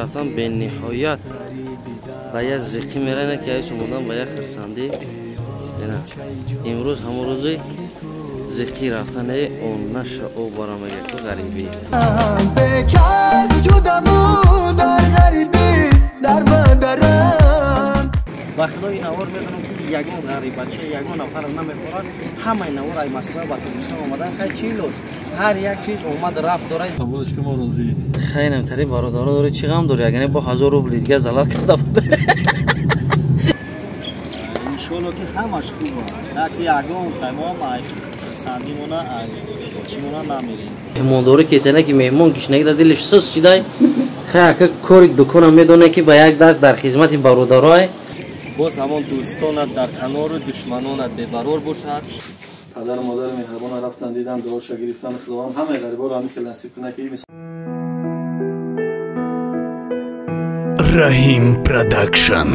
Рафтан бениҳоят ба як зиқӣ мерана ки айш омодан ба як хирсандӣ. Имрӯз ҳамон рӯзи зиқӣ рафтане он наша о барамага ку ғарибӣ. Бекас шудаму дар ғарибӣ дар бадарам. Ба худои навор медонам ки ягон ғарибача ягон нафар намехӯрад. Ҳамаи навор ай Москва ба Тоҷикистон омадан хай чӣ лод? Ҳар як чиз омад рафт дорад. Қабулш ки мо розӣ. Хайнам тари бародаро дори чӣ ғам дори? Агар бо 1000 рубл дига залал карда буд. Иншоалло ки ҳамаш хуб аст. На ки ягон таймом ай хурсандимона ай чимона намерем. Меҳмондорӣ кесена ки меҳмон гишнагӣ дар дилаш сус шидай. Хай ака кори дуконам медонад ки ба як даст дар хизмати бародарой. Боз ҳамон дӯстонат дар канору душманонат бебарор бошад. Падару модари меҳрабона рафтан дидан дуоша гирифтан худованд ҳамаи ғариборо ҳамин хел насиб кунад ки Раҳим Продакшн.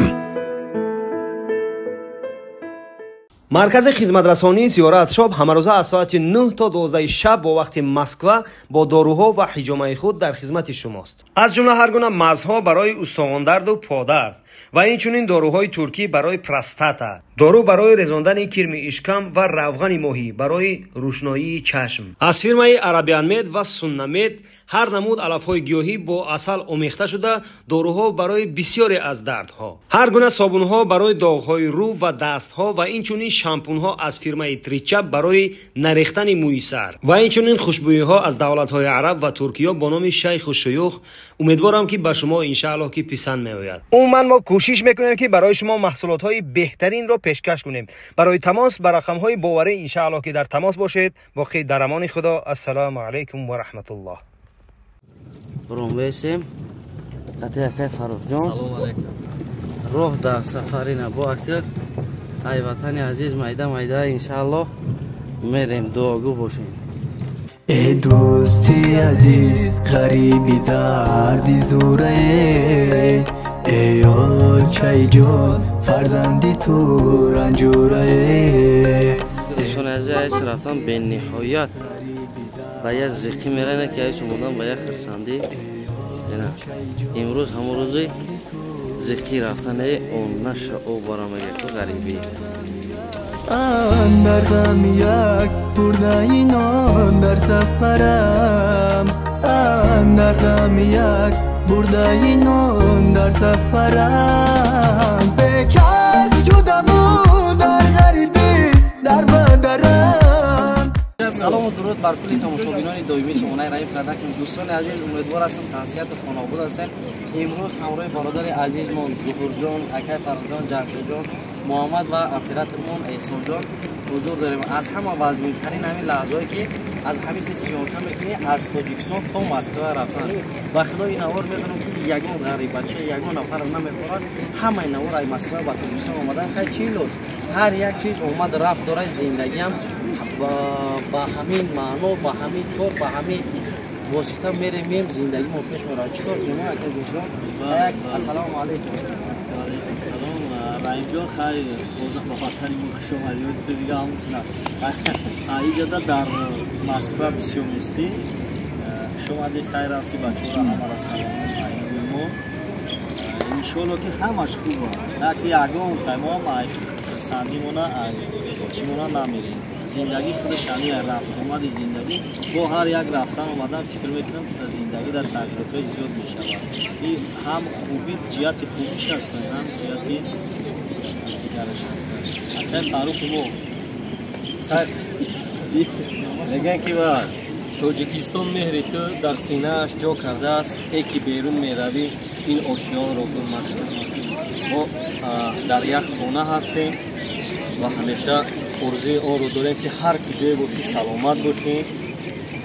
Маркази хизматрасонии зиёрат шоп ҳамарӯза аз соати 9 то 12 шаб бо вақти Москва бо доруҳо ва ҳиҷомаи худ дар хизмати шумост. Аз ҷумла ҳар гуна мазҳо барои устухондарду подард ва инчунин доруҳои туркӣ барои простата, дору барои резондани кирми ишкам ва равғани моҳӣ барои рӯшноии чашм. Аз фирмаи Арабианмед ва Суннамед ҳар намуд алафҳои гиёҳӣ бо асал омехта шуда доруҳо барои бисёре аз дардҳо, ҳар гуна собунҳо барои доғҳои рӯ ва дастҳо ва инчунин шампунҳо аз фирмаи Тричап барои нарехтани мӯи сар ва инчунин хушбӯиҳо аз давлатҳои араб ва туркиё бо номи Шайху Шуюх. Умедворам ки ба шумо иншааллоҳ ки писанд меояд. Умуман мо кӯшиш мекунем ки барои шумо маҳсулотҳои беҳтаринро пешкаш кунем. Барои тамос ба рақамҳои боварӣ иншааллоҳ ки дар тамос бошед. Боқӣ дар амони Худо. Ассалому алайкум ва раҳматуллоҳ. Бромбесем қати акай Фаррухҷон. Салом алайкум. Роҳ дар сафари набо ака ай ватани азиз майда майда иншааллоҳ мерем, дуогӯ бошем. Э дӯсти азиз, ғариби дарди зурае, э очаи ҷон, фарзанди ту ранҷурае. Дӯстони азиз, айс рафтан бениҳоят ба як зиқӣ мерана ки айш омодан ба як хирсандӣ. Имрӯз ҳамон рӯзи зиқӣ рафтане он наша о барамага ку ғарибӣ. Дар ғами як бурдаи нон дар сафарам, дар ғами як бурдаи нон дар сафарам. Бекас шудаму дар ғарибӣ дар бадарам. Салому дуруд бар кулли тамошобинони доимии сомонаи Раҳим Продакшн. Дӯстони азиз, умедвор ҳастам тансиҳату хонобуд ҳастем. Имрӯз ҳамроҳи бародари азизмон Зуҳурҷон, акай Фаррухҷон, Ҷамшедҷон, Муҳаммад ва оператормон Эҳсонҷон ҳузур дорем. Аз ҳама вазминтарин ҳамин лаҳзаҳое ки аз ҳамин се съёмка мекунӣ аз Тоҷикистон то Москва рафтан. Ба худои навор медонам ки ягон ғарибача ягон нафар намехӯрад. Ҳамаи навор ай Москва ба Тоҷикистон омадан хай чӣ лод? Ҳар як чиз омад рафт дорад. Зиндагиам ба ҳамин маъно, ба ҳамин кор, ба ҳамин восита мерем, зиндагимо пеш меравад. Чӣ кор кунем ака Ҷон? Ассалому алайкум. Ва алайкум салом. Раҳимҷон, хай боз ба ватани мо хуш омадӣ. Ту дига ҳамун синав. Иҷода дар Москва бисёр местӣ. Хуш омадӣ, хай рафтӣ, бачаҳоро ҳамаро салом мо. Иншоалло ки ҳамаш хуб аст. На ки ягон таймом ай хурсандимона ай чимона намерем. Зиндагӣ худаш ҳамин рафтомади зиндагӣ. Бо ҳар як рафтан омадан фикр мекунам зиндагӣ дар тағйиротҳои зиёд мешавад. Ин ҳам хуби ҷиҳати хубиш ҳаст, ҳам ҷиҳати дигараш ҳаст. Акай Фаррухи мо мегӯянд ки ба Тоҷикистон меҳри ту дар синааш ҷо кардааст, э ки берун меравӣ ин ошиёнро гум машав. Мо дар як хона ҳастем ва ҳамеша орзуи онро дорем ки ҳар куҷое бошӣ саломат бошем.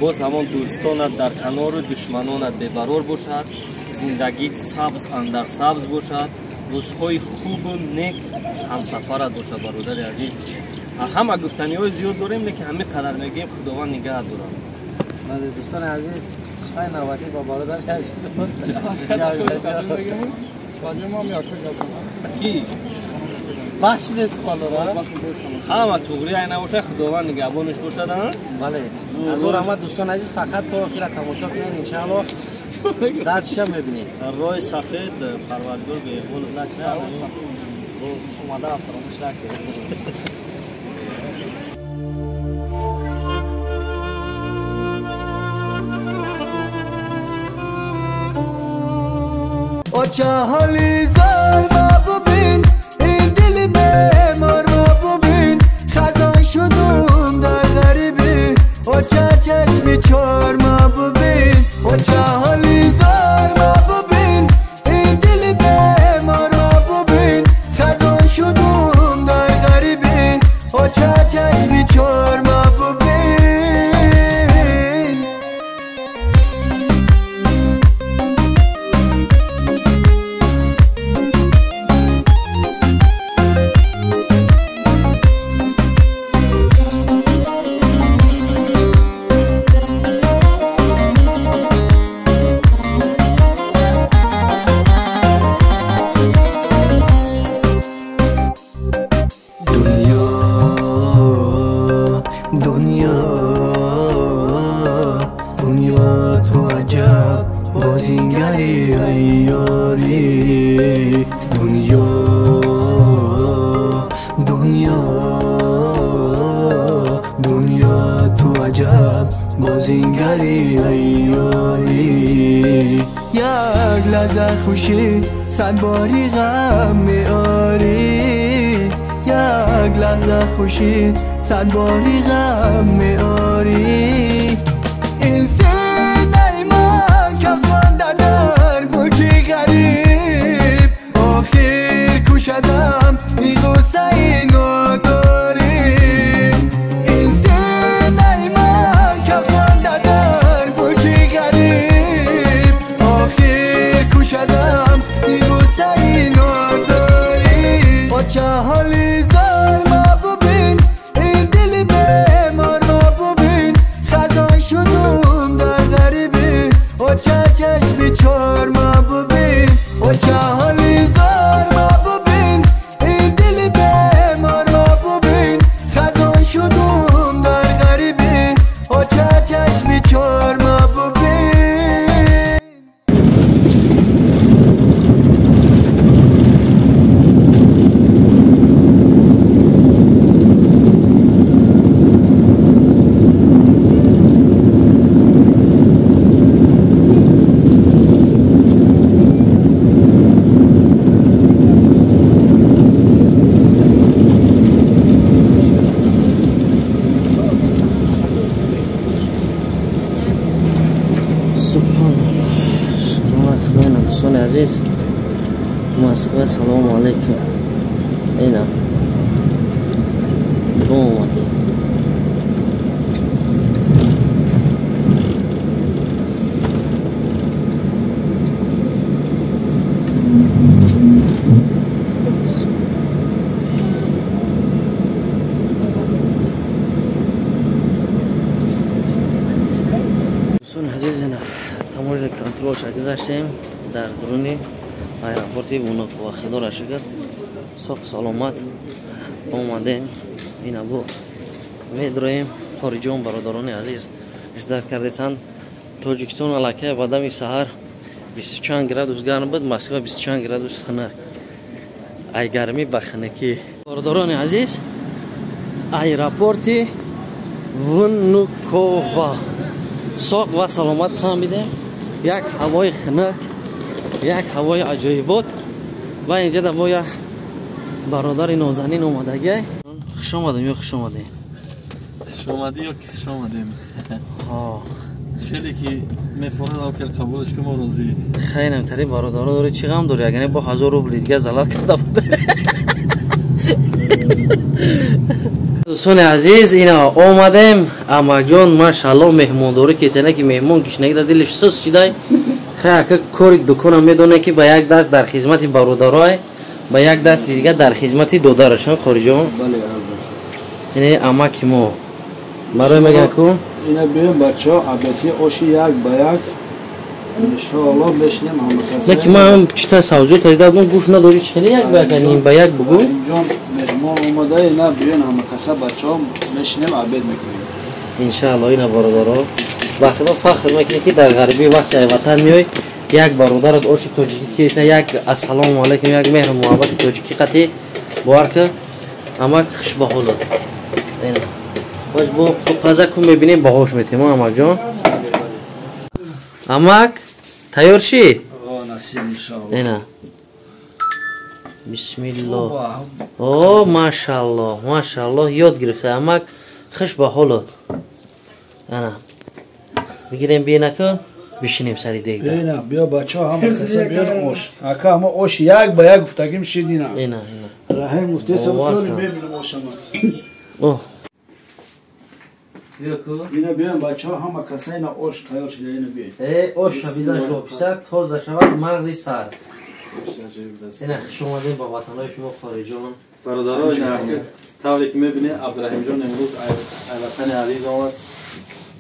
Боз ҳамон дӯстонат дар канору душманонат бебарор бошад, зиндагӣ сабз андар сабз бошад, рӯзҳои хубу нек ҳамсафарат бошад. Бародари азиз, ҳама гуфтаниҳои зиёд дорем, лекин ҳамин қадар мегӯем Худованд нигаҳ дорад. Дӯстони азиз, сухани навбатӣ ба бародари азиз. Ки? Бахшиде суханлара. Ҳама туғри ай набошад, Худованд нигаҳбонаш бошад, а? Бале. Ҳазор раҳмат дӯстони азиз, фақат то охира тамошо кунед, иншааллоҳ дардша мебинед. Роҳи сафед Парвардигор беғул накунад. Омада фаромӯш накунед. چه حالی زار ما ببین، این دل بیمار ما ببین، خزان شدم در غریبی، او چه چشمی چار ما ببین، او چه حالی زار ما ببین، این دل بیمار ما ببین، خزان شدم در غریبی، او چه چشمی چار ما ببین. صد باری غم میاری، یک لحظه خوشی صد باری غم میاری. این سینه من کفن در ملکی غریب، آخر کوشدم این غصه ناداری. این سینه من کفن در ملکی غریب، آخر کوشدم چه حالی زار ما ببین، این دل بیمار ما ببین، خزان شدم در غریبی، او چه چشمی چار ما ببین، او چه حالی زار ما ببین، این دل بیمار ما ببین، خزان شدم در غریبی، او چه چشمی چار ما ببین. Aziz Moskva, салому алейкум. Ина омадем. Дӯстони азиз, ина таможня контролша гузаштем дар дуруни аэропорти Внуково. Худоро шукр, соқ саломат омадем. Ина бо медроем. Хориҷон бародарони азиз ждар кардесанд. Тоҷикистон аллакай ба дами саҳар 20 градус гарм буд, Москва 20 градус хунак. Ай гармӣ ба хунакӣ. Бародарони азиз, аэропорти Внуково соқ ва саломат хамидем. Як ҳавои хунак, як ҳавои аҷоибот. Ва инҷа да бо як бародари нозанин омадагиай. Хуш омадем ё хуш омадем? Хуш омадӣ ё ки хуш омадем? Хеле ки мефорад окел қабулаш ки мо розӣ. Хайрам тари бародаро дори чӣ ғам дори? Агар бо 1000 рубли дига залал карда буд. Дӯстони азиз, ина омадем. Амакҷон машаалло меҳмондорӣ кесена ки меҳмон гишнагӣ да дилиш сус шидай. Хай кори дуконам медоне ки ба як даст дар хизмати бародарой, ба як дасти дига дар хизмати додарашон. Хориҷон, ине амаки мо барои мегӯян ку ина биём бачаҳо, абяти оши як ба як Иншоаллоҳ мешинем ҳама каса. Не ки ман чита савзу тарида будам, гӯш надорӣ чӣ хеле як ба як ним ба як бугӯ. Ҷон меҳмон омадаи на биён ҳама каса бачаҳо мешинем обед мекунем. Иншоаллоҳ ина бародаро. Ба худо фахр мекунӣ ки дар ғарибӣ вақте ай ватан меой як бародарат оши тоҷикӣ киса як ассалому алайкум як меҳру муҳаббати тоҷикӣ қатӣ бовар ки амак хушбаҳоло. Боз бо паза кун мебинем баҳош метем амакҷон. Амак тайёр шид? Насиб иншоаллоҳ. Ина. Бисмиллоҳ. О, машааллоҳ, машааллоҳ ёд гирифта амак хушбаҳолот. Ана. Бигирем бинаку бишинем сари дегда. Ина, биё бачаҳо ҳама каса биён ош. Ака ҳама ош як ба як гуфтагим шид ина. Ина, ина. Раҳим гуфтесам мебинам ошама. О. Биё ку. Ина биён бачаҳо ҳама каса ина ош тайёр шуда ина биён. Э, ош бизан шо писар тоза шавад мағзи сар. Ина хуш омадем ба ватанҳои шумо хориҷон. Бародаро ина тавре ки мебинед Абдураҳимҷон имрӯз ай ватани азиз омад.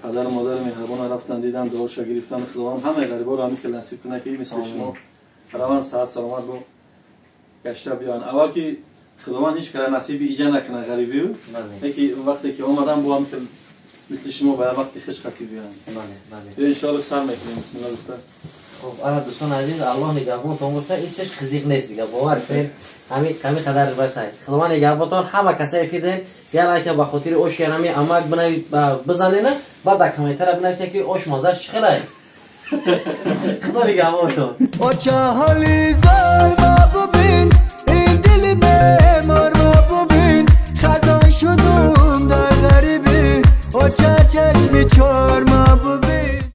Падар модар меҳрабона рафтан дидан дуоша гирифтан худованд ҳамаи ғариборо ҳамин хел насиб кунад ки мисли шумо раванд саҳат саломат бо гашта биёянд. Аввал ки худованд ҳеҷ кара насиби иҷа накунад ғарибию, леки вақте ки омадан бо ҳамин хел мисли шумо ба як вақти хеш қатӣ биёянд. Биё иншоалло сар мекунем бисмилла гуфта. Хуб, ана дӯстони азиз, Аллоҳ нигаҳбонтон бошад. Ин сеш хизиқ нест дига, бовар кунед. Ҳамин қадар басай. Худованд нигаҳбонтон ҳама касае фирден, як лайка ба хотири ош янами амак бизанена, баъд дар комментария бинависед ки ош маззаш чӣ хелай. Худо нигаҳбонтон. Оча ҳоли зор ма бубин, ин дили бемор ма бубин, хазон шудум дар ғарибӣ, оча чашми чор ма бубин.